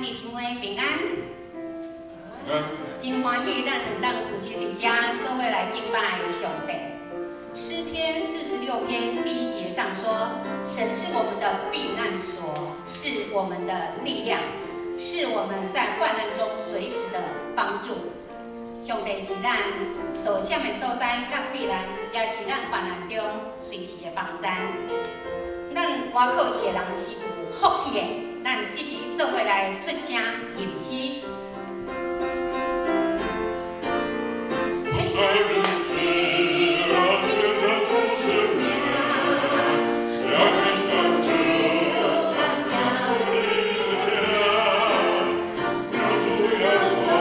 兄弟姊妹平安，真歡喜咱能當主席佇遮做伙來敬拜上帝。詩篇46篇第一節上說：“神是我們的避難所，是我們的力量，是我們在患難中隨時的幫助。”上帝是咱躲險的所在，佮避難，也是咱患難中隨時的幫助。咱倚靠伊的人是有福氣的。咱這時做伙來出聲吟詩。出聲吟詩，來稱讚主聖名，舉起雙手感謝主的疼。主耶穌，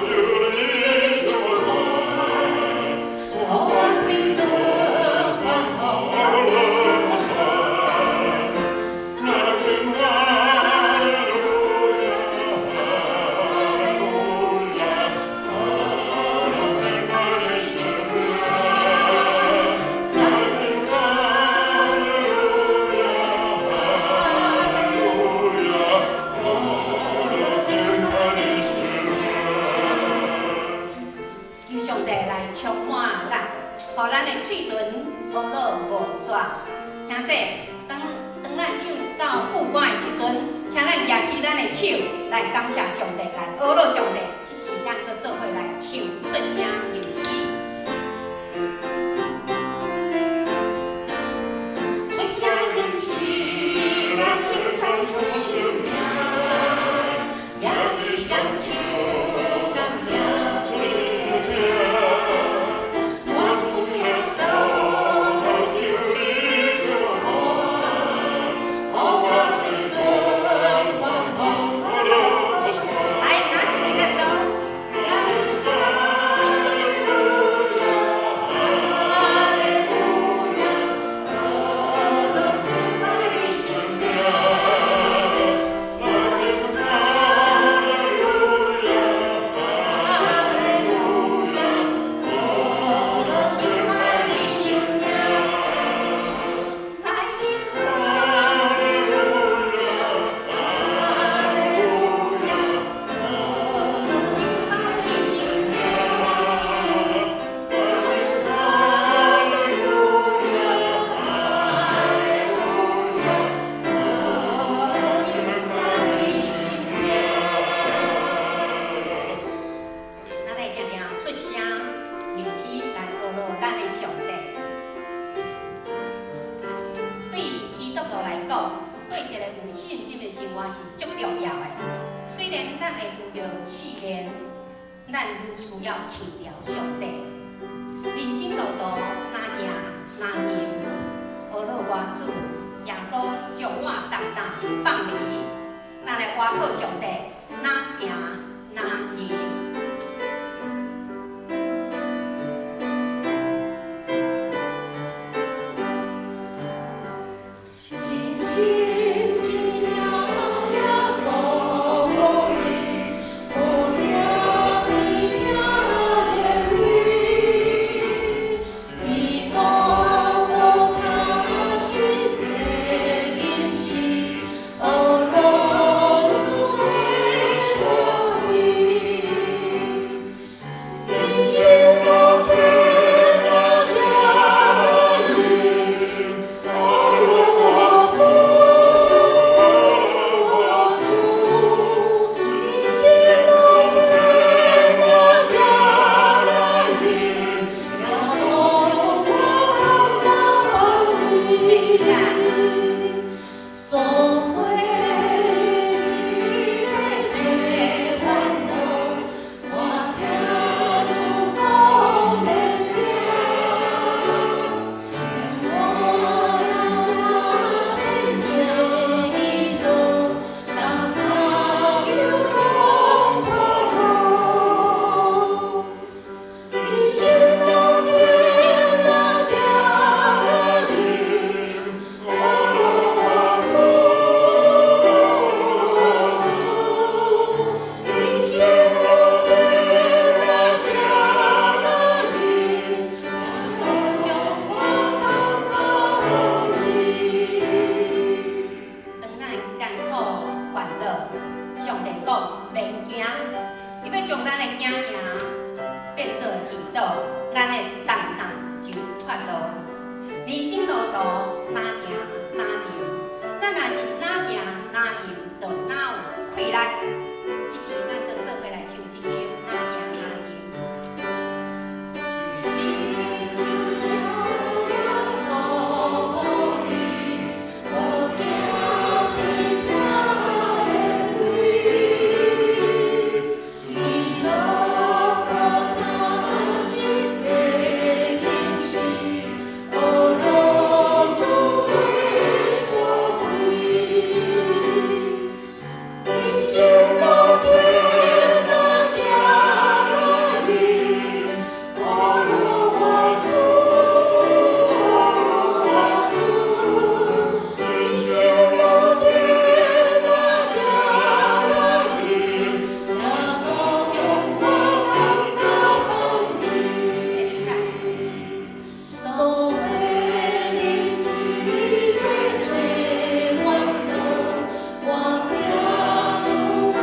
求你救我，予我罪頓還福樂來敬哈利路亞，哈利路亞，何樂敬拜你聖名，來敬哈利路亞，哈利路亞，何樂敬拜你聖名。求上帝來充滿咱，予咱的喙唇呵咾無煞。兄弟，當當咱唱到副歌的時陣，請咱舉起咱的手來感謝上帝，來呵咾上帝。這是咱閣做伙來唱出聲吟詩。出聲吟詩，來稱讚主聖名，舉起雙手感謝主的疼。我主耶穌，求你救我，予我罪頓還福樂。來，拿起你的手，來，哈利路亞，哈利路亞，呵咾敬拜你聖名，來敬哈利路亞，哈哈利路亞，呵咾敬拜你聖名，來敬哈利路亞，哈哈利路亞，呵咾敬拜你聖名，來敬哈利路亞，哈利路亞，呵咾敬拜你聖名。咱來定定出聲吟詩來呵咾咱的上帝。對基督徒來講，過一個有信心的生活是足重要的。雖然咱會拄著試煉，咱愈需要倚牢上帝。人生路途若行若吟，呵咾我主耶穌將我重擔放離，咱來倚靠上帝，若行若吟。信心堅牢耶穌無離，無驚變驚連理。佇各各他是的吟詩，呵咾主最所為。將咱的行行變做祈禱，咱的重擔就脫落。人生路途，若行若停，咱若是若行若停，就若有氣力。這是咱閣做伙來唱這首若行若停。是主耶穌無你，無驚被疼的對，伊路途他是白金石，學路主做山開，人生路途若行若行，學路我主，學路我主，人生路途若行若行，耶穌將我擔當放你。會使。所謂日子做做彎道，我聽主方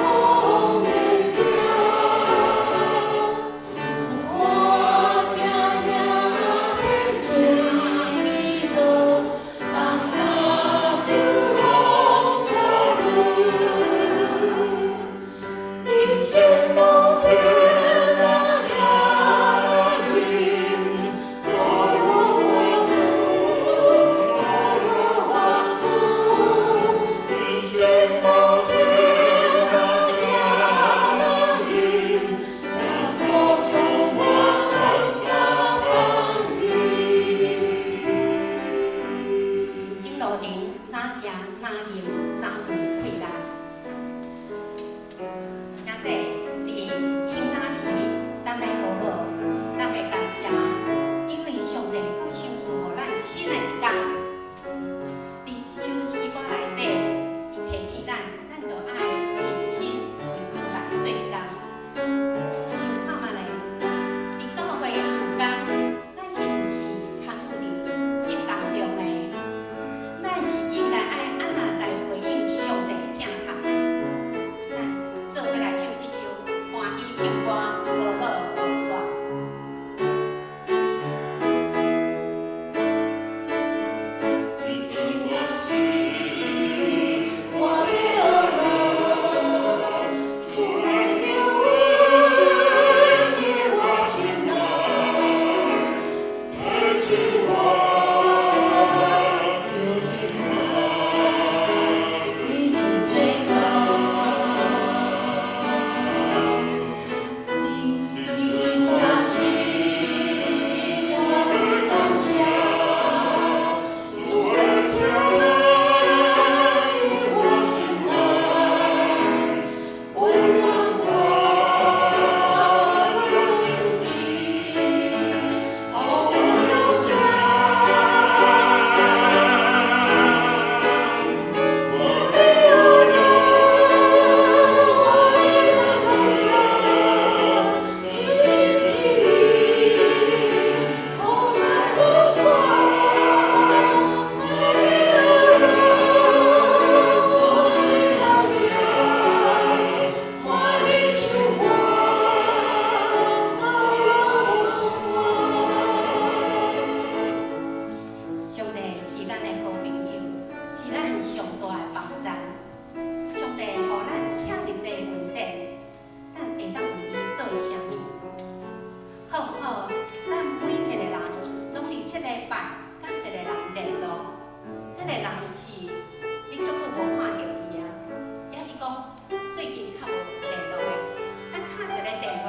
便行，我行也免做迷路，重擔就攏脫離。人生路途若行若行，學路我主，學路我主，人生路途若行若行，耶穌將我擔當放你。人生路程，若行若停，若有氣力。兄弟，佇清早時，咱欲禱告，咱欲感謝，因為上帝閣賞賜予咱新的一工。佇這首詩歌內底，伊提醒咱，咱著愛盡心為主來做工。想看覓咧？佇教會事工，咱是毋是參與佇這當中呢？咱是應該愛按怎來回應上帝疼痛呢？咱做伙來唱這首歡喜唱歌，哀樂無煞。你清早時，我欲學樂，主的救恩佇我心內，提醒我求真來，為主做工。你清早時，我欲感謝，主的疼佇我心內，溫暖我的心情，予我勇敢。我欲學樂，我欲感謝，盡心盡意，服侍無煞。我欲學樂，我欲感謝，歡喜唱歌，哀樂無煞。上帝是咱的好朋友，是咱上大的幫贊。上帝予咱遐爾濟恩典，咱會當為伊做啥物？好毋好？咱每一個人攏佇這禮拜佮一個人聯絡，這個人是你足久無看著伊啊，抑是講最近較無聯絡的，咱敲一個電話，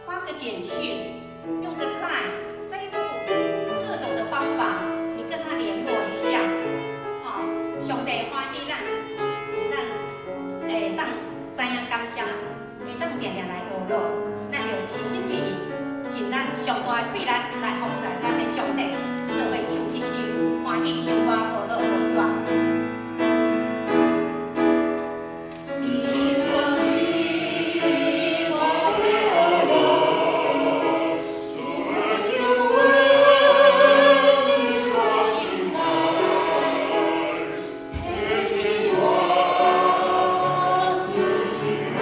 發個簡訊，用個 Line、Facebook，各種的方法，你跟他聯絡一下。吼，上帝歡喜咱，咱會當知影感謝，會當定定來學樂，咱就盡心盡意，盡咱上大的氣力來服侍咱的上帝，做伙唱這首歡喜唱歌，哀樂無煞。你清早時，我欲學樂，主的救恩佇我心內，提醒我求真來，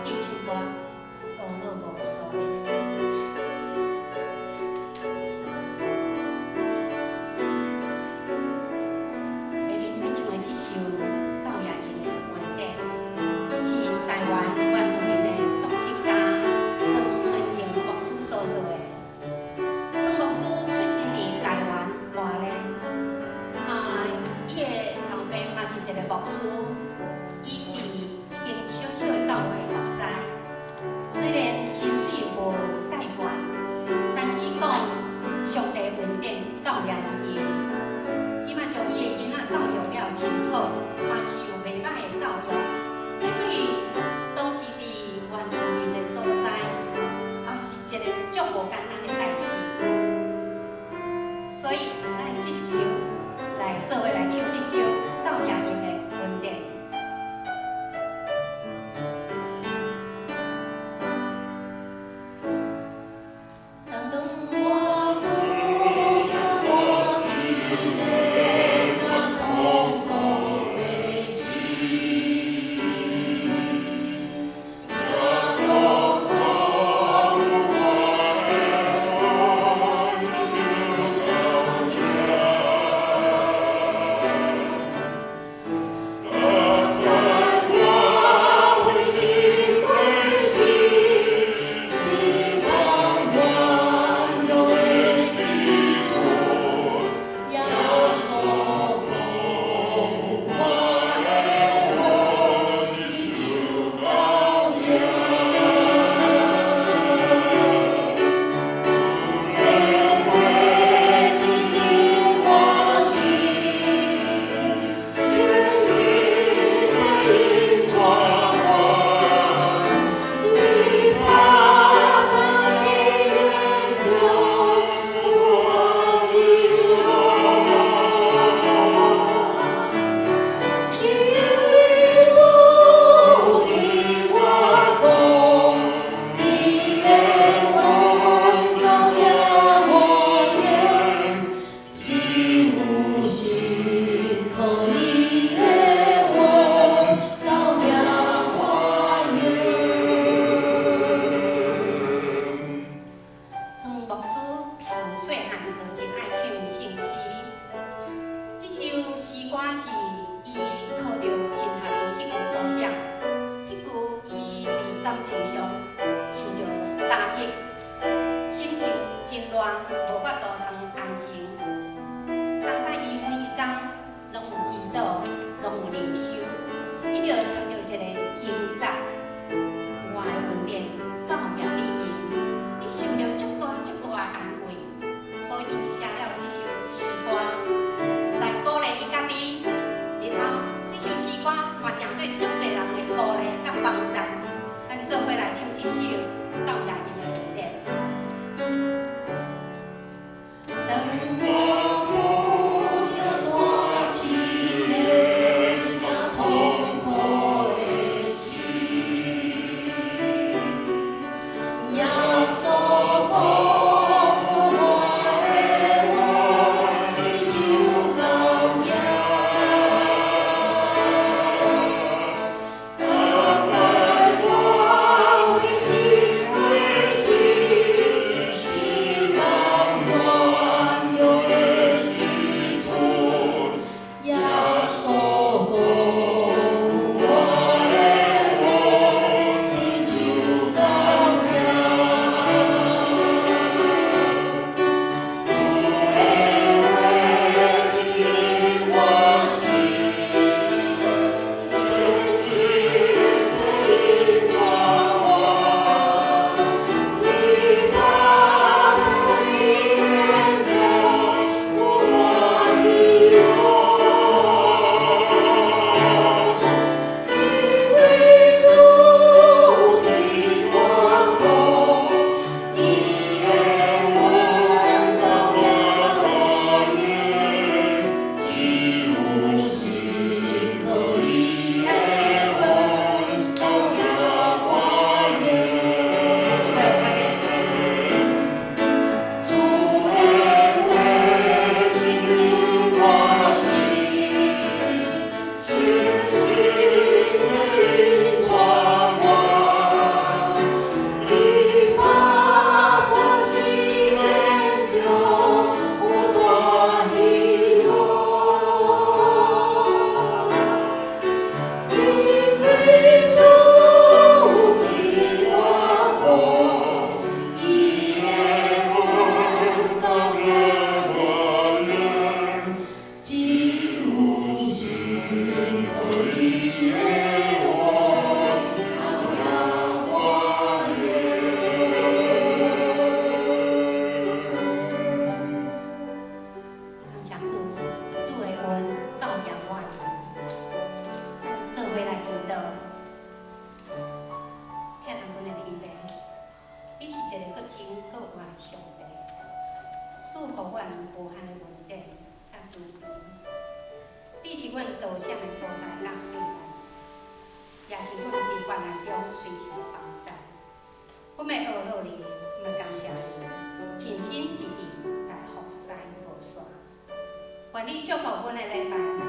見唱歌，何樂無數。下面欲唱的這首教也用的恩典，是台灣原住民的作曲家莊春榮牧師所做的。莊牧師出生佇台灣花蓮，啊，伊的老爸嘛是一个牧師，伊佇一間小小的教會服侍，雖然薪水無來祈禱。疼阮的天父，你是一个閣真閣活的上帝，賜予阮無限的恩典佮慈悲。你是阮逃險的所在佮避難，也是阮佇患難中隨時的幫助。阮欲呵咾你，阮欲感謝你，盡心盡意來服侍無散。願你祝福阮的禮拜。